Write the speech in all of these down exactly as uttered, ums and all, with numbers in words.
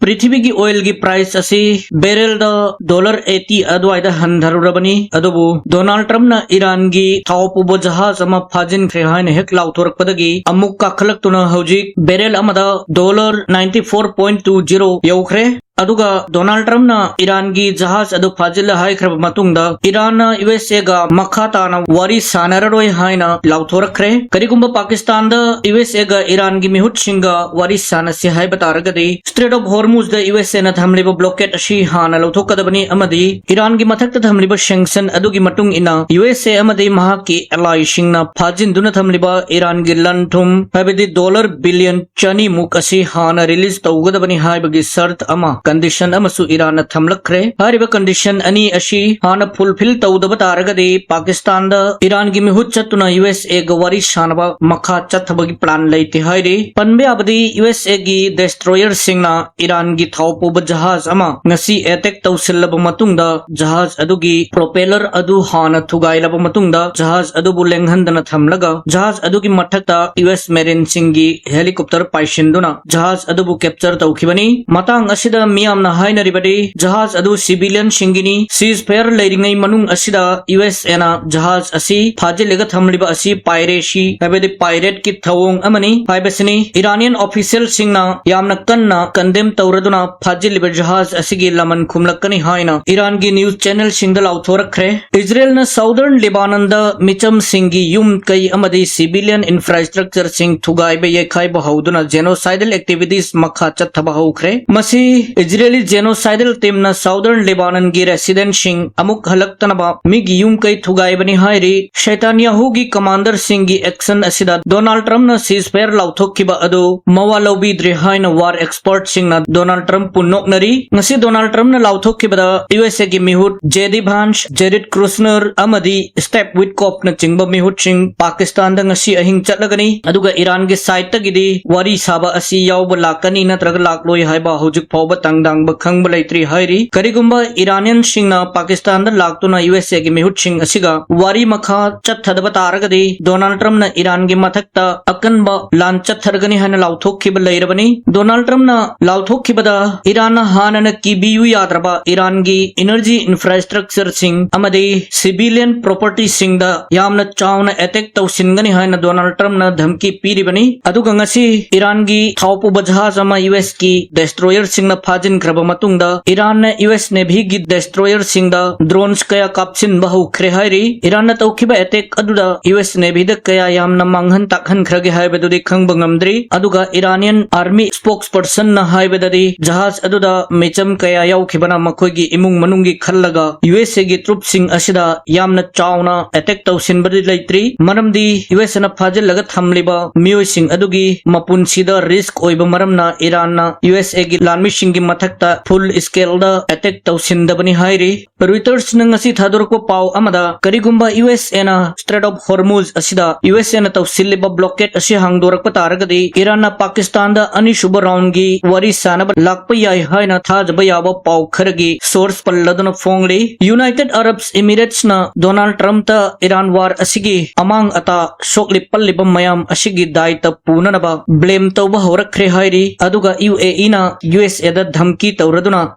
ꯄ꯭ꯔꯤꯊꯤꯕꯤꯒꯤ oilꯒꯤ price ꯑꯁꯤ barrelꯗ dollar eighty ꯑꯗꯨꯋꯥꯏꯗ ꯍꯟꯊꯔꯨꯔꯕꯅꯤ꯫ ꯑꯗꯨꯕꯨ ꯗꯣꯅꯥꯜꯗ ꯇ꯭ꯔꯝꯞꯅ ꯏꯔꯥꯟꯒꯤ ꯊꯥꯎ ꯄꯨꯕ ꯖꯍꯥꯖ ꯑꯃ ꯐꯥꯖꯤꯟꯈ꯭ꯔꯦ ꯍꯥꯏꯅ ꯍꯦꯛ ꯂꯥꯎꯊꯣꯔꯛꯄꯗꯒꯤ ꯑꯃꯨꯛ ꯀꯥꯈꯠꯂꯛꯇꯨꯅ ꯍꯧꯖꯤꯛ barrel ꯑꯃꯗ dollar ninety four point two zero ꯌꯧꯈ꯭ꯔꯦ꯫ ꯑꯗꯨꯒ ꯗꯣꯅꯥꯜꯗ ꯇ꯭ꯔꯝꯞꯅ ꯏꯔꯥꯟꯒꯤ ꯖꯍꯥꯖ ꯑꯗꯨ ꯐꯥꯖꯤꯜꯂꯦ ꯍꯥꯏꯈ꯭ꯔꯕ ꯃꯇꯨꯡꯗ ꯏꯔꯥꯟꯅ USAꯒ ꯃꯈꯥ ꯇꯥꯅ ꯋꯥꯔꯤ ꯁꯥꯟꯅꯔꯔꯣꯏ ꯍꯥꯏꯅ ꯂꯥꯎꯊꯣꯔꯛꯈ꯭ꯔꯦ꯫ ꯀꯔꯤꯒꯨꯝꯕ ꯄꯥꯀꯤꯁꯇꯥꯟꯗ USAꯒ ꯏꯔꯥꯟꯒꯤ ꯃꯤꯍꯨꯠꯁꯤꯡꯒ ꯋꯥꯔꯤ ꯁꯥꯟꯅꯁꯤ ꯍꯥꯏꯕ ꯇꯥꯔꯒꯗꯤ Strait of Hormuzꯗ USAꯅ ꯊꯝꯂꯤꯕ blockade ꯑꯁꯤ ꯍꯥꯟꯅ ꯂꯧꯊꯣꯛꯀꯗꯕꯅꯤ ꯑꯃꯗꯤ ꯏꯔꯥꯟꯒꯤ ꯃꯊꯛꯇ ꯊꯝꯂꯤꯕ sanction ꯑꯗꯨꯒꯤ ꯃꯇꯨꯡ ꯏꯟꯅ USA ꯑꯃꯗꯤ ꯃꯍꯥꯛꯀꯤ allyꯁꯤꯡꯅ ꯐꯥꯖꯤꯟꯗꯨꯅ ꯊꯝꯂꯤꯕ ꯏꯔꯥꯟꯒꯤ ꯂꯟ ꯊꯨꯝ, ꯍꯥꯏꯕꯗꯤ dollar billion ꯆꯅꯤꯃꯨꯛ ꯑꯁꯤ ꯍꯥꯟꯅ release ꯇꯧꯒꯗꯕꯅꯤ ꯍꯥꯏꯕꯒꯤ ꯁꯔꯠ ꯑꯃ, condition ꯑꯃꯁꯨ ꯏꯔꯥꯟꯅ ꯊꯝꯂꯛꯈ꯭ꯔꯦ꯫ ꯍꯥꯏꯔꯤꯕ condition ꯑꯅꯤ ꯑꯁꯤ ꯍꯥꯟꯅ fulfill ꯇꯧꯗꯕ ꯇꯥꯔꯒꯗꯤ ꯄꯥꯀꯤꯁꯇꯥꯟꯗ ꯏꯔꯥꯟꯒꯤ ꯃꯤꯍꯨꯠ ꯆꯠꯇꯨꯅ USAꯒ ꯋꯥꯔꯤ ꯁꯥꯅꯕ ꯃꯈꯥ ꯆꯠꯊꯕꯒꯤ plan ꯂꯩꯇꯦ ꯍꯥꯏꯔꯤ꯫ ꯄꯟꯕ ꯌꯥꯕꯗꯤ USAꯒꯤ destroyerꯁꯤꯡꯅ ꯏꯔꯥꯟꯒꯤ ꯊꯥꯎ ꯄꯨꯕ ꯖꯍꯥꯖ ꯑꯃ ꯉꯁꯤ attack ꯇꯧꯁꯤꯜꯂꯕ ꯃꯇꯨꯡꯗ ꯖꯍꯥꯖ ꯑꯗꯨꯒꯤ propeller ꯑꯗꯨ ꯍꯥꯟꯅ ꯊꯨꯒꯥꯏꯂꯕ ꯃꯇꯨꯡꯗ ꯖꯍꯥꯖ ꯑꯗꯨꯕꯨ ꯂꯦꯡꯍꯟꯗꯅ ꯊꯝꯂꯒ ꯖꯍꯥꯖ ꯑꯗꯨꯒꯤ ꯃꯊꯛꯇ US marineꯁꯤꯡꯒꯤ helicopter ꯄꯥꯏꯁꯤꯟꯗꯨꯅ ꯖꯍꯥꯖ ꯑꯗꯨꯕꯨ capture ꯇꯧꯈꯤꯕꯅꯤ꯫ ꯃꯇꯥꯡ ꯑꯁꯤꯗ ꯃꯤꯌꯥꯝꯅ ꯍꯥꯏꯅꯔꯤꯕꯗꯤ ꯖꯍꯥꯖ ꯑꯗꯨ civilianꯁꯤꯡꯒꯤꯅꯤ, ceasefire ꯂꯩꯔꯤꯉꯩ ꯃꯅꯨꯡ ꯑꯁꯤꯗ USAꯅ ꯖꯍꯥꯖ ꯑꯁꯤ ꯐꯥꯖꯤꯜꯂꯒ ꯊꯝꯂꯤꯕ ꯑꯁꯤ piracy, ꯍꯥꯏꯕꯗꯤ pirateꯀꯤ ꯊꯧꯑꯣꯡ ꯑꯃꯅꯤ ꯍꯥꯏꯕꯁꯤꯅꯤ꯫ Iranian officialꯁꯤꯡꯅ ꯌꯥꯝꯅ ꯀꯟꯅ condemn ꯇꯧꯔꯗꯨꯅ ꯐꯥꯖꯤꯜꯂꯤꯕ ꯖꯍꯥꯖ ꯑꯁꯤꯒꯤ ꯂꯃꯟ ꯈꯨꯝꯂꯛꯀꯅꯤ ꯍꯥꯏꯅ ꯏꯔꯥꯟꯒꯤ news channelꯁꯤꯡꯗ ꯂꯥꯎꯊꯣꯔꯛꯈ꯭ꯔꯦ꯫ ꯏꯖꯔꯦꯜꯅ Southern Lebanonꯗ ꯃꯤꯆꯝꯁꯤꯡꯒꯤ ꯌꯨꯝ ꯀꯩ ꯑꯃꯗꯤ civilian infrastructureꯁꯤꯡ ꯊꯨꯒꯥꯏꯕ ꯌꯩꯈꯥꯏꯕ ꯍꯧꯗꯨꯅ genocidal activities ꯃꯈꯥ ꯆꯠꯊꯕ ꯍꯧꯈ꯭ꯔꯦ꯫ ꯃꯁꯤ Israeli genocidal teamꯅ Southern Lebanonꯒꯤ residentꯁꯤꯡ ꯑꯃꯨꯛ ꯍꯜꯂꯛꯇꯅꯕ ꯃꯤꯒꯤ ꯌꯨꯝ ꯀꯩ ꯊꯨꯒꯥꯏꯕꯅꯤ ꯍꯥꯏꯔꯤ꯫ ꯅꯦꯇꯥꯟꯌꯥꯍꯨꯒꯤ commanderꯁꯤꯡꯒꯤ action ꯑꯁꯤꯗ ꯗꯣꯅꯥꯜꯗ ꯇ꯭ꯔꯝꯞꯅ ceasefire ꯂꯥꯎꯊꯣꯛꯈꯤꯕ ꯑꯗꯨ ꯃꯋꯥ ꯂꯧꯕꯤꯗ꯭ꯔꯦ ꯍꯥꯏꯅ war expertꯁꯤꯡꯅ ꯗꯣꯅꯥꯜꯗ ꯇ꯭ꯔꯝꯞꯄꯨ ꯅꯣꯛꯅꯔꯤ꯫ ꯉꯁꯤ ꯗꯣꯅꯥꯜꯗ ꯇ꯭ꯔꯝꯞꯅ ꯂꯥꯎꯊꯣꯛꯈꯤꯕꯗ USAꯒꯤ ꯃꯤꯍꯨꯠ JD Vance, Jared Kushner ꯑꯃꯗꯤ Steve Witkoffꯅꯆꯤꯡꯕ ꯃꯤꯍꯨꯠꯁꯤꯡ ꯄꯥꯀꯤꯁꯇꯥꯟꯗ ꯉꯁꯤ ꯑꯍꯤꯡ ꯆꯠꯂꯒꯅꯤ꯫ ꯑꯗꯨꯒ ꯏꯔꯥꯟꯒꯤ sideꯇꯒꯤꯗꯤ ꯋꯥꯔꯤ ꯁꯥꯕ ꯑꯁꯤ ꯌꯥꯎꯕ ꯂꯥꯛꯀꯅꯤ ꯅꯠꯇ꯭ꯔꯒ ꯂꯥꯛꯂꯣꯏ ꯍꯥꯏꯕ ꯍꯧꯖꯤꯛ ꯐꯥꯎꯕ ꯅꯨꯡꯗꯥꯡꯕ ꯈꯪꯕ ꯂꯩꯇ꯭ꯔꯤ ꯍꯥꯏꯔꯤ꯫ ꯀꯔꯤꯒꯨꯝꯕ ꯏꯔꯥꯅꯤꯌꯟꯁꯤꯡꯅ ꯄꯥꯀꯤꯁꯇꯥꯟꯗ ꯂꯥꯛꯇꯨꯅ ꯌꯨ ꯑꯦꯁ ꯑꯦꯒꯤ ꯃꯤꯍꯨꯠꯁꯤꯡ ꯑꯁꯤꯒ ꯋꯥꯔꯤ ꯃꯈꯥ ꯆꯠꯊꯗꯕ ꯇꯥꯔꯒꯗꯤ, ꯗꯣꯅꯥꯜꯗ ꯇ꯭ꯔꯝꯞꯅ ꯏꯔꯥꯟꯒꯤ ꯃꯊꯛꯇ ꯑꯀꯟꯕ ꯂꯥꯟ ꯆꯠꯊꯔꯒꯅꯤ ꯍꯥꯏꯅ ꯂꯥꯎꯊꯣꯛꯈꯤꯕ ꯂꯩꯔꯕꯅꯤ꯫ ꯗꯣꯅꯥꯜꯗ ꯇ꯭ꯔꯝꯞꯅ ꯂꯥꯎꯊꯣꯛꯈꯤꯕꯗ, ꯏꯔꯥꯟꯅ ꯍꯥꯟꯅꯅ ꯀꯤꯕꯤꯌꯨ ꯌꯥꯗ꯭ꯔꯕ ꯏꯔꯥꯟꯒꯤ ꯏꯅꯔꯖꯤ ꯏꯟꯐ꯭ꯔꯥꯁ꯭ꯇ꯭ꯔꯛꯆꯔꯁꯤꯡ ꯑꯃꯗꯤ ꯁꯤꯚꯤꯂꯤꯌꯟ ꯄ꯭ꯔꯣꯄꯔꯇꯤꯁꯤꯡꯗ ꯌꯥꯝꯅ ꯆꯥꯎꯅ ꯑꯦꯇꯦꯛ ꯇꯧꯁꯤꯟꯒꯅꯤ ꯍꯥꯏꯅ ꯗꯣꯅꯥꯜꯗ ꯇ꯭ꯔꯝꯞꯅ ꯙꯝꯀꯤ ꯄꯤꯔꯤꯕꯅꯤ꯫ ꯑꯗꯨꯒ ꯉꯁꯤ ꯏꯔꯥꯟꯒꯤ ꯊꯥꯎ ꯄꯨꯕ ꯖꯍꯥꯖ ꯑꯃ ꯌꯨ ꯑꯦꯁꯀꯤ ꯗꯦꯁꯇ꯭ꯔꯣꯌꯔꯁꯤꯡꯅ ꯐꯥꯖꯤꯟꯈ꯭ꯔꯕ ꯃꯇꯨꯡꯗ, ꯏꯔꯥꯟꯅ ꯌꯨ ꯑꯦꯁ ꯅꯦꯚꯤꯒꯤ ꯗꯦꯁꯇ꯭ꯔꯣꯌꯔꯁꯤꯡꯗ ꯗ꯭ꯔꯣꯟꯁ ꯀꯌꯥ ꯀꯥꯞꯁꯤꯟꯕ ꯍꯧꯈ꯭ꯔꯦ ꯍꯥꯏꯔꯤ꯫ ꯏꯔꯥꯟꯅ ꯇꯧꯈꯤꯕ ꯑꯦꯇꯦꯛ ꯑꯗꯨꯗ ꯌꯨ ꯑꯦꯁ ꯅꯦꯚꯤꯗ ꯀꯌꯥ ꯌꯥꯝꯅ ꯃꯥꯡꯍꯟ ꯇꯥꯛꯍꯟꯈ꯭ꯔꯒꯦ ꯍꯥꯏꯕꯗꯨꯗꯤ ꯈꯪꯕ ꯉꯝꯗ꯭ꯔꯤ꯫ ꯑꯗꯨꯒ ꯏꯔꯥꯅꯤꯌꯟ ꯑꯥꯔꯃꯤ ꯁ꯭ꯄꯣꯛꯁ ꯄꯔꯁꯟꯅ ꯍꯥꯏꯕꯗꯗꯤ, ꯖꯍꯥꯖ ꯑꯗꯨꯗ ꯃꯤꯆꯝ ꯀꯌꯥ ꯌꯥꯎꯈꯤꯕꯅ ꯃꯈꯣꯏꯒꯤ ꯏꯃꯨꯡ ꯃꯅꯨꯡꯒꯤ ꯈꯜꯂꯒ ꯌꯨ ꯑꯦꯁ ꯑꯦꯒꯤ ꯇ꯭ꯔꯨꯞꯁꯤꯡ ꯑꯁꯤꯗ ꯌꯥꯝꯅ ꯆꯥꯎꯅ ꯑꯦꯇꯦꯛ ꯇꯧꯁꯤꯟꯕꯗꯤ ꯂꯩꯇ꯭ꯔꯤ, ꯃꯔꯝꯗꯤ ꯌꯨ ꯑꯦꯁ ꯑꯦꯅ ꯐꯥꯖꯤꯜꯂꯒ ꯊꯝꯂꯤꯕ ꯃꯤꯑꯣꯏꯁꯤꯡ ꯑꯗꯨꯒꯤ ꯃꯄꯨꯟꯁꯤꯗ ꯔꯤꯁ꯭ꯛ ꯑꯣꯏꯕ ꯃꯔꯝꯅ ꯏꯔꯥꯟꯅ ꯌꯨ ꯑꯦꯁ ꯑꯦꯒꯤ ꯂꯥꯟꯃꯤꯁꯤꯡꯒꯤ ꯃꯊꯛꯇ ꯐꯨꯜ ꯁ꯭ꯀꯦꯜꯗ ꯑꯦꯇꯦꯛ ꯇꯧꯁꯤꯟꯗꯕꯅꯤ ꯍꯥꯏꯔꯤ꯫ ꯔꯣꯏꯇꯔꯁꯅ ꯉꯁꯤ ꯊꯥꯗꯣꯔꯛꯄ ꯄꯥꯎ ꯑꯃꯗ, ꯀꯔꯤꯒꯨꯝꯕ ꯌꯨ ꯑꯦꯁ ꯑꯦꯅ ꯁ꯭ꯇ꯭ꯔꯦꯠ ꯑꯣꯐ ꯍꯣꯔꯃꯨꯖ ꯑꯁꯤꯗ ꯌꯨ ꯑꯦꯁ ꯑꯦꯅ ꯇꯧꯁꯤꯜꯂꯤꯕ ꯕ꯭ꯂꯣꯀꯦꯗ ꯑꯁꯤ ꯍꯥꯡꯗꯣꯔꯛꯄ ꯇꯥꯔꯒꯗꯤ, ꯏꯔꯥꯟꯅ ꯄꯥꯀꯤꯁꯇꯥꯟꯗ ꯑꯅꯤꯁꯨꯕ ꯔꯥꯎꯟꯒꯤ ꯋꯥꯔꯤ ꯁꯥꯅꯕ ꯂꯥꯛꯄ ꯌꯥꯏ ꯍꯥꯏꯅ ꯊꯥꯖꯕ ꯌꯥꯕ ꯄꯥꯎ ꯈꯔꯒꯤ ꯁꯣꯔꯁ ꯄꯜꯂꯗꯨꯅ ꯐꯣꯡꯂꯤ꯫ ꯌꯨꯅꯥꯏꯇꯦꯗ ꯑꯔꯕ ꯏꯃꯤꯔꯦꯠꯁꯅ ꯗꯣꯅꯥꯜꯗ ꯇ꯭ꯔꯝꯞꯇ ꯏꯔꯥꯟ ꯋꯥꯔ ꯑꯁꯤꯒꯤ ꯑꯃꯥꯡ ꯑꯇꯥ ꯁꯣꯛꯂꯤ ꯄꯜꯂꯤꯕ ꯃꯌꯥꯝ ꯑꯁꯤꯒꯤ ꯗꯥꯏꯇ ꯄꯨꯅꯅꯕ ꯕ꯭ꯂꯦꯝ ꯇꯧꯕ ꯍꯧꯔꯛꯈ꯭ꯔꯦ ꯍꯥꯏꯔꯤ꯫ ꯑꯗꯨꯒ ꯌꯨ ꯑꯦ ꯏꯅ ꯌꯨ ꯑꯦꯁ ꯑꯦꯗ ꯙꯝꯀꯤ ꯇꯧꯔꯗꯨꯅ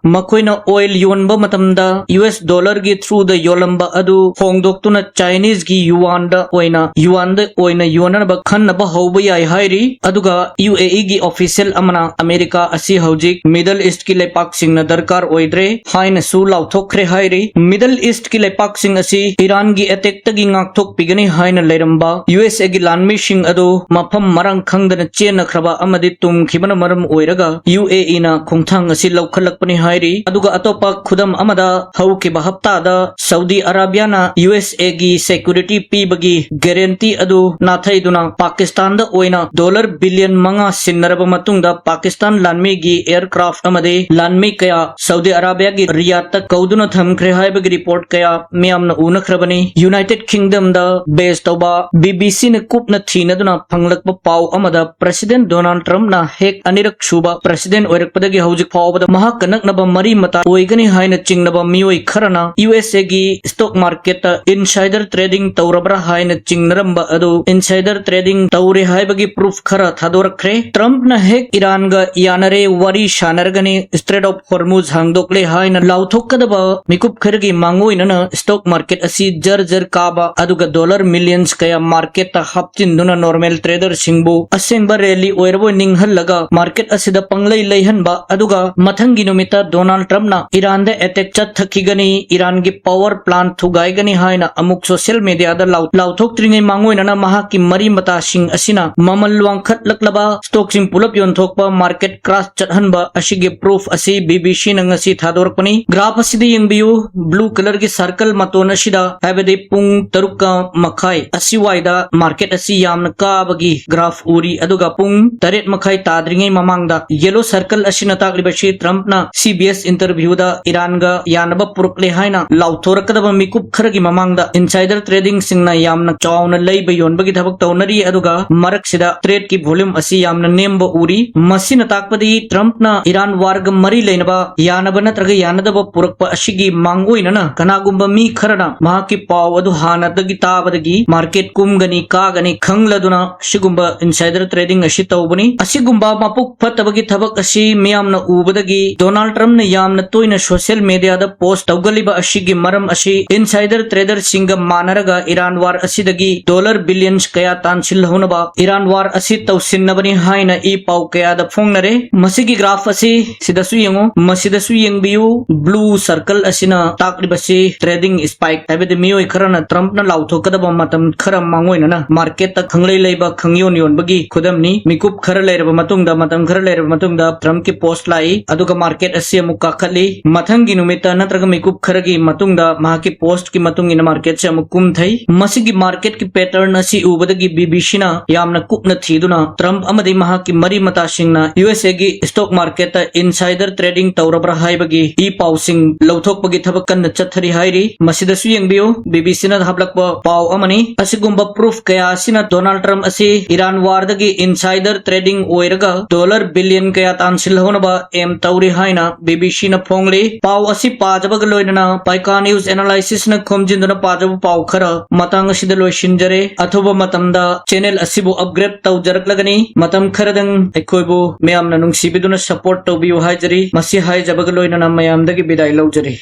ꯃꯈꯣꯏꯅ ꯑꯣꯏꯜ ꯌꯣꯟꯕ ꯃꯇꯝꯗ ꯌꯨ ꯑꯦꯁ ꯗꯣꯂꯔꯒꯤ ꯊ꯭ꯔꯨꯗ ꯌꯣꯜꯂꯝꯕ ꯑꯗꯨ ꯍꯣꯡꯗꯣꯛꯇꯨꯅ ꯆꯥꯏꯅꯤꯁꯒꯤ ꯌꯨꯋꯥꯟꯗ ꯑꯣꯏꯅ, ꯌꯨꯋꯥꯟꯗ ꯑꯣꯏꯅ ꯌꯣꯟꯅꯅꯕ ꯈꯟꯅꯕ ꯍꯧꯕ ꯌꯥꯏ ꯍꯥꯏꯔꯤ꯫ ꯑꯗꯨꯒ ꯌꯨ ꯑꯦ ꯏꯒꯤ ꯑꯣꯐꯤꯁꯤꯌꯦꯜ ꯑꯃꯅ ꯑꯃꯦꯔꯤꯀꯥ ꯑꯁꯤ ꯍꯧꯖꯤꯛ ꯃꯤꯗꯜ ꯏꯁ꯭ꯠꯀꯤ ꯂꯩꯄꯥꯛꯁꯤꯡꯅ ꯗꯔꯀꯥꯔ ꯑꯣꯏꯗ꯭ꯔꯦ ꯍꯥꯏꯅꯁꯨ ꯂꯥꯎꯊꯣꯛꯈ꯭ꯔꯦ ꯍꯥꯏꯔꯤ꯫ ꯃꯤꯗꯜ ꯏꯁ꯭ꯠꯀꯤ ꯂꯩꯄꯥꯛꯁꯤꯡ ꯑꯁꯤ ꯏꯔꯥꯟꯒꯤ ꯑꯦꯇꯦꯛꯇꯒꯤ ꯉꯥꯛꯊꯣꯛꯄꯤꯒꯅꯤ ꯍꯥꯏꯅ ꯂꯩꯔꯝꯕ ꯌꯨ ꯑꯦꯁ ꯑꯦꯒꯤ ꯂꯥꯟꯃꯤꯁꯤꯡ ꯑꯗꯨ ꯃꯐꯝ ꯃꯔꯥꯡ ꯈꯪꯗꯅ ꯆꯦꯟꯅꯈ꯭ꯔꯕ ꯑꯃꯗꯤ ꯇꯨꯝꯈꯤꯕꯅ ꯃꯔꯝ ꯑꯣꯏꯔꯒ ꯌꯨ ꯑꯦ ꯏꯅ ꯈꯣꯡꯊꯥꯡ ꯑꯁꯤ ꯂꯧꯈꯠꯂꯛꯄꯅꯤ ꯍꯥꯏꯔꯤ꯫ ꯑꯗꯨꯒ ꯑꯇꯣꯞꯄ ꯈꯨꯗꯝ ꯑꯃꯗ, ꯍꯧꯈꯤꯕ ꯍꯞꯇꯥꯗ ꯁꯥꯎꯗꯤ ꯑꯔꯥꯕꯤꯌꯥꯅ ꯌꯨ ꯑꯦꯁ ꯑꯦꯒꯤ ꯁꯦꯀ꯭ꯌꯨꯔꯤꯇꯤ ꯄꯤꯕꯒꯤ ꯒꯦꯔꯦꯟꯇꯤ ꯑꯗꯨ ꯅꯥꯊꯩꯗꯨꯅ ꯄꯥꯀꯤꯁꯇꯥꯟꯗ ꯑꯣꯏꯅ ꯗꯣꯂꯔ ꯕꯤꯂꯤꯌꯟ ꯃꯉꯥ ꯁꯤꯟꯅꯔꯕ ꯃꯇꯨꯡꯗ, ꯄꯥꯀꯤꯁꯇꯥꯟ ꯂꯥꯟꯃꯤꯒꯤ ꯑꯦꯌꯔꯀ꯭ꯔꯥꯐ ꯑꯃꯗꯤ ꯂꯥꯟꯃꯤ ꯀꯌꯥ ꯁꯥꯎꯗꯤ ꯑꯔꯥꯕꯤꯌꯥꯒꯤ ꯔꯤꯌꯥꯗꯇ ꯀꯧꯗꯨꯅ ꯊꯝꯈ꯭ꯔꯦ ꯍꯥꯏꯕꯒꯤ ꯔꯤꯄꯣꯔꯠ ꯀꯌꯥ ꯃꯤꯌꯥꯝꯅ ꯎꯅꯈ꯭ꯔꯕꯅꯤ꯫ ꯌꯨꯅꯥꯏꯇꯦꯗ ꯀꯤꯡꯗꯝꯗ ꯕꯦꯖ ꯇꯧꯕ ꯕꯤ ꯕꯤ ꯁꯤꯅ ꯀꯨꯞꯅ ꯊꯤꯅꯗꯨꯅ ꯐꯪꯂꯛꯄ ꯄꯥꯎ ꯑꯃꯗ, ꯄ꯭ꯔꯦꯁꯤꯗꯦꯟꯠ ꯗꯣꯅꯥꯜꯗ ꯇ꯭ꯔꯝꯞꯅ ꯍꯦꯛ ꯑꯅꯤꯔꯛ ꯁꯨꯕ ꯄ꯭ꯔꯦꯁꯤꯗꯦꯟꯠ ꯑꯣꯏꯔꯛꯄꯗꯒꯤ ꯍꯧꯖꯤꯛ ꯐꯥꯎ ꯐꯥꯎꯕꯗ ꯃꯍꯥꯛꯀ ꯅꯛꯅꯕ ꯃꯔꯤ ꯃꯇꯥ ꯑꯣꯏꯒꯅꯤ ꯍꯥꯏꯅ ꯆꯤꯡꯅꯕ ꯃꯤꯑꯣꯏ ꯈꯔꯅ ꯌꯨ ꯑꯦꯁ ꯑꯦꯒꯤ stock marketꯇ insider trading ꯇꯧꯔꯕ꯭ꯔꯥ ꯍꯥꯏꯅ ꯆꯤꯡꯅꯔꯝꯕ ꯑꯗꯨ insider trading ꯇꯧꯔꯦ ꯍꯥꯏꯕꯒꯤ proof ꯈꯔ ꯊꯥꯗꯣꯔꯛꯈ꯭ꯔꯦ꯫ ꯇ꯭ꯔꯝꯞꯅ ꯍꯦꯛ ꯏꯔꯥꯟꯒ ꯌꯥꯅꯔꯦ, ꯋꯥꯔꯤ ꯁꯥꯟꯅꯔꯒꯅꯤ, Strait of Hormuz ꯍꯥꯡꯗꯣꯛꯂꯦ ꯍꯥꯏꯅ ꯂꯥꯎꯊꯣꯛꯀꯗꯕ ꯃꯤꯀꯨꯞ ꯈꯔꯒꯤ ꯃꯥꯡꯑꯣꯏꯅꯅ stock market ꯑꯁꯤ ꯖꯔ ꯖꯔ ꯀꯥꯕ ꯑꯗꯨꯒ dollar millions ꯀꯌꯥ marketꯇ ꯍꯥꯞꯆꯤꯟꯗꯨꯅ normal traderꯁꯤꯡꯕꯨ ꯑꯁꯦꯡꯕ rally ꯑꯣꯏꯔꯕꯣꯏ ꯅꯤꯡꯍꯜꯂꯒ market ꯑꯁꯤꯗ ꯄꯪꯂꯩ ꯂꯩꯍꯟꯕ ꯑꯗꯨꯒ ꯃꯊꯪꯒꯤ ꯅꯨꯃꯤꯠꯇ ꯗꯣꯅꯥꯜꯗ ꯇ꯭ꯔꯝꯞꯅ ꯏꯔꯥꯟꯗ attack ꯆꯠꯊꯈꯤꯒꯅꯤ, ꯏꯔꯥꯟꯒꯤ power plant ꯊꯨꯒꯥꯏꯒꯅꯤ ꯍꯥꯏꯅ ꯑꯃꯨꯛ social mediaꯗ ꯂꯥꯎ-, ꯂꯥꯎꯊꯣꯛꯇ꯭ꯔꯤꯉꯩ ꯃꯥꯡꯑꯣꯏꯅꯅ ꯃꯍꯥꯛꯀꯤ ꯃꯔꯤ ꯃꯇꯥꯁꯤꯡ ꯑꯁꯤꯅ ꯃꯃꯜ ꯋꯥꯡꯈꯠꯂꯛꯂꯕ stockꯁꯤꯡ ꯄꯨꯂꯞ ꯌꯣꯟꯊꯣꯛꯄ, market crash ꯆꯠꯍꯟꯕ ꯑꯁꯤꯒꯤ proof ꯑꯁꯤ B B Cꯅ ꯉꯁꯤ ꯊꯥꯗꯣꯔꯛꯄꯅꯤ꯫ Graph ꯑꯁꯤꯗ ꯌꯦꯡꯕꯤꯌꯨ, blue colourꯒꯤ circle ꯃꯇꯣꯟ ꯑꯁꯤꯗ, ꯍꯥꯏꯕꯗꯤ ꯄꯨꯡ ꯇꯔꯨꯛꯀ ꯃꯈꯥꯏ ꯑꯁꯤꯋꯥꯏꯗ market ꯑꯁꯤ ꯌꯥꯝꯅ ꯀꯥꯕꯒꯤ graph ꯎꯔꯤ, ꯑꯗꯨꯒ ꯄꯨꯡ ꯇꯔꯦꯠ ꯃꯈꯥꯏ ꯇꯥꯗ꯭ꯔꯤꯉꯩ ꯃꯃꯥꯡꯗ yellow circle ꯑꯁꯤꯅ ꯇꯥꯛꯂꯤꯕꯁꯤ ꯇ꯭ꯔꯝꯞꯅ C B S interviewꯗ ꯏꯔꯥꯟꯒ ꯌꯥꯅꯕ ꯄꯨꯔꯛꯂꯦ ꯍꯥꯏꯅ ꯂꯥꯎꯊꯣꯔꯛꯀꯗꯕ ꯃꯤꯀꯨꯞ ꯈꯔꯒꯤ ꯃꯃꯥꯡꯗ insider tradingꯁꯤꯡꯅ ꯌꯥꯝꯅ ꯆꯥꯎꯅ ꯂꯩꯕ ꯌꯣꯟꯕꯒꯤ ꯊꯕꯛ ꯇꯧꯅꯔꯤ, ꯑꯗꯨꯒ ꯃꯔꯛꯁꯤꯗ tradeꯀꯤ volume ꯑꯁꯤ ꯌꯥꯝꯅ ꯅꯦꯝꯕ ꯎꯔꯤ꯫ ꯃꯁꯤꯅ ꯇꯥꯛꯄꯗꯤ ꯇ꯭ꯔꯝꯞꯅ ꯏꯔꯥꯟ warꯒ ꯃꯔꯤ ꯂꯩꯅꯕ ꯌꯥꯅꯕ ꯅꯠꯇ꯭ꯔꯒ ꯌꯥꯅꯗꯕ ꯄꯨꯔꯛꯄ ꯑꯁꯤꯒꯤ ꯃꯥꯡꯑꯣꯏꯅꯅ ꯀꯅꯥꯒꯨꯝꯕ ꯃꯤ ꯈꯔꯅ ꯃꯍꯥꯛꯀꯤ ꯄꯥꯎ ꯑꯗꯨ ꯍꯥꯟꯅꯗꯒꯤ ꯇꯥꯕꯗꯒꯤ market ꯀꯨꯝꯒꯅꯤ, ꯀꯥꯒꯅꯤ ꯈꯪꯂꯗꯨꯅ ꯁꯤꯒꯨꯝꯕ insider trading ꯑꯁꯤ ꯇꯧꯕꯅꯤ꯫ ꯑꯁꯤꯒꯨꯝꯕ ꯃꯄꯨꯛ ꯐꯠꯇꯕꯒꯤ ꯊꯕꯛ ꯑꯁꯤ ꯃꯤꯌꯥꯝꯅ ꯎꯕꯗꯒꯤ ꯗꯣꯅꯥꯜꯗ ꯇ꯭ꯔꯝꯞꯅ ꯌꯥꯝꯅ ꯇꯣꯏꯅ social mediaꯗ post ꯇꯧꯒꯜꯂꯤꯕ ꯑꯁꯤꯒꯤ ꯃꯔꯝ ꯑꯁꯤ insider traderꯁꯤꯡꯒ ꯃꯥꯟꯅꯔꯒ ꯏꯔꯥꯟ war ꯑꯁꯤꯗꯒꯤ dollar billions ꯀꯌꯥ ꯇꯥꯟꯁꯤꯜꯍꯧꯅꯕ ꯏꯔꯥꯟ war ꯑꯁꯤ ꯇꯧꯁꯤꯟꯅꯕꯅꯤ ꯍꯥꯏꯅ ꯏ ꯄꯥꯎ ꯀꯌꯥꯗ ꯐꯣꯡꯅꯔꯦ꯫ ꯃꯁꯤꯒꯤ graph ꯑꯁꯤ ꯁꯤꯗꯁꯨ ꯌꯦꯡꯉꯨ, ꯃꯁꯤꯗꯁꯨ ꯌꯦꯡꯕꯤꯌꯨ꯫ Blue circle ꯑꯁꯤꯅ ꯇꯥꯛꯂꯤꯕꯁꯤ trading spike, ꯍꯥꯏꯕꯗꯤ ꯃꯤꯑꯣꯏ ꯈꯔꯅ ꯇ꯭ꯔꯝꯞꯅ ꯂꯥꯎꯊꯣꯛꯀꯗꯕ ꯃꯇꯝ ꯈꯔ ꯃꯥꯡꯑꯣꯏꯅꯅ marketꯇ ꯈꯪꯂꯩ ꯂꯩꯕ ꯈꯪꯌꯣꯟ ꯌꯣꯟꯕꯒꯤ ꯈꯨꯗꯝꯅꯤ꯫ ꯃꯤꯀꯨꯞ ꯈꯔ ꯂꯩꯔꯕ ꯃꯇꯨꯡꯗ, ꯃꯇꯝ ꯈꯔ ꯂꯩꯔꯕ ꯃꯇꯨꯡꯗ ꯇ꯭ꯔꯝꯞꯀꯤ post ꯂꯥꯛꯏ, ꯑꯗꯨꯒ market ꯑꯁꯤ ꯑꯃꯨꯛ ꯀꯥꯈꯠꯂꯤ꯫ ꯃꯊꯪꯒꯤ ꯅꯨꯃꯤꯠꯇ ꯅꯠꯇ꯭ꯔꯒ ꯃꯤꯀꯨꯞ ꯈꯔꯒꯤ ꯃꯇꯨꯡꯗ ꯃꯍꯥꯛꯀꯤ postꯀꯤ ꯃꯇꯨꯡ ꯏꯟꯅ marketꯁꯦ ꯑꯃꯨꯛ ꯀꯨꯝꯊꯩ꯫ ꯃꯁꯤꯒꯤ marketꯀꯤ pattern ꯑꯁꯤ ꯎꯕꯗꯒꯤ B B Cꯅ ꯌꯥꯝꯅ ꯀꯨꯞꯅ ꯊꯤꯗꯨꯅ ꯇ꯭ꯔꯝꯞ ꯑꯃꯗꯤ ꯃꯍꯥꯛꯀꯤ ꯃꯔꯤ ꯃꯇꯥꯁꯤꯡꯅ U S Aꯒꯤ stock marketꯇ insider trading ꯇꯧꯔꯕ꯭ꯔꯥ ꯍꯥꯏꯕꯒꯤ ꯏ ꯄꯥꯎꯁꯤꯡ ꯂꯧꯊꯣꯛꯄꯒꯤ ꯊꯕꯛ ꯀꯟꯅ ꯆꯠꯊꯔꯤ ꯍꯥꯏꯔꯤ꯫ ꯃꯁꯤꯗꯁꯨ ꯌꯦꯡꯕꯤꯌꯨ, B B Cꯅ ꯍꯥꯞꯂꯛꯄ ꯄꯥꯎ ꯑꯃꯅꯤ꯫ ꯑꯁꯤꯒꯨꯝꯕ proof ꯀꯌꯥ ꯑꯁꯤꯅ ꯗꯣꯅꯥꯜꯗ ꯇ꯭ꯔꯝꯞ ꯑꯁꯤ ꯏꯔꯥꯟ warꯗꯒꯤ insider trading ꯑꯣꯏꯔꯒ dollar billion ꯀꯌꯥ ꯇꯥꯟꯁꯤꯜꯍꯧꯅꯕ ꯀꯦꯝ ꯇꯧꯔꯤ ꯍꯥꯏꯅ ꯕꯤ ꯕꯤ ꯁꯤꯅ ꯐꯣꯡꯂꯤ꯫ ꯄꯥꯎ ꯑꯁꯤ ꯄꯥꯖꯕꯒ ꯂꯣꯏꯅꯅ ꯄꯥꯏꯀꯥ ꯅ꯭ꯌꯨꯁ ꯑꯦꯅꯥꯂꯥꯏꯁꯤꯁꯅ ꯈꯣꯝꯖꯤꯟꯗꯨꯅ ꯄꯥꯖꯕ ꯄꯥꯎ ꯈꯔ ꯃꯇꯥꯡ ꯑꯁꯤꯗ ꯂꯣꯏꯁꯤꯟꯖꯔꯦ꯫ ꯑꯊꯨꯕ ꯃꯇꯝꯗ ꯆꯦꯅꯦꯜ ꯑꯁꯤꯕꯨ ꯑꯞꯒ꯭ꯔꯦꯗ ꯇꯧꯖꯔꯛꯂꯒꯅꯤ꯫ ꯃꯇꯝ ꯈꯔꯗꯪ ꯑꯩꯈꯣꯏꯕꯨ ꯃꯌꯥꯝꯅ ꯅꯨꯡꯁꯤꯕꯤꯗꯨꯅ ꯁꯄꯣꯔꯠ ꯇꯧꯕꯤꯌꯨ ꯍꯥꯏꯖꯔꯤ꯫ ꯃꯁꯤ ꯍꯥꯏꯖꯕꯒ ꯂꯣꯏꯅꯅ ꯃꯌꯥꯝꯗꯒꯤ ꯕꯤꯗꯥꯏ ꯂꯧꯖꯔꯤ꯫